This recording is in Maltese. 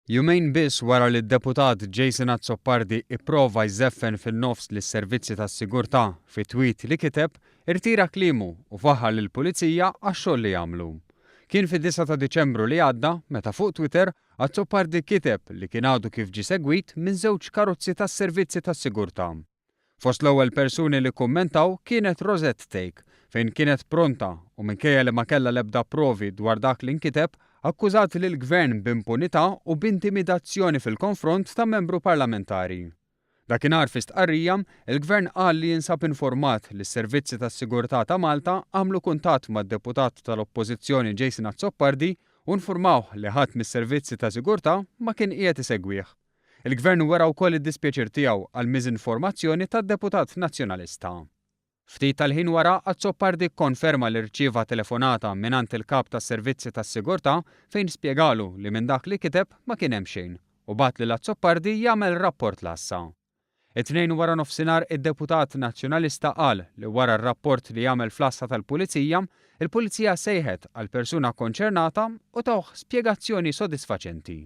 Jumejn biss wara li d-Deputat Jason Azzopardi ipprova jżeffen fin-nofs lis-servizzi tas-sigurtà fi tweet li kiteb, irtira kliemu u faħħar lill-Pulizija għax-xogħol li jagħmlu. Kien fid-disgħa ta' Diċembru li għadda meta fuq Twitter Azzopardi kiteb li kien għadu kif ġie segwit minn żewġ karozzi tas-servizzi tas-sigurtà. Fost l-ewwel persuni li kkummentaw kienet Rosette Thake, fejn kienet pronta u minkejja li ma kellha l-ebda provi dwar dak li nkiteb, akkużat lill-Gvern b'impunità u b'intimidazzjoni fil-konfront ta' membru parlamentari. Dakinhar fi stqarrija, il-Gvern qal li jinsab informat li s-servizzi tas-sigurtà ta' Malta għamlu kuntatt mad-Deputat tal-Oppożizzjoni Jason Azzopardi u nfurmawh li ħadd mis-servizzi ta' sigurtà ma kien qiegħed isegwih. Il-Gvern wera wkoll id-dispjaċir tiegħu għall-miżinformazzjoni tad-deputat Nazzjonalista. Ftit tal-ħin wara, Azzopardi kkonferma li rċieva telefonata mingħand il-Kap tas-Servizzi tas-Sigurtà fejn spjegalu li minn dak li kiteb ma kien hemm xejn u bagħat lil Azzopardi jagħmel rapport l-għassa. It-Tnejn waranofsinhar id-deputat Nazzjonalista qal li wara r-rapport li għamel fl-għassa tal-Pulizija, il-Pulizija sejħet għall-persuna konċernata u tawh spjegazzjoni sodisfaċenti.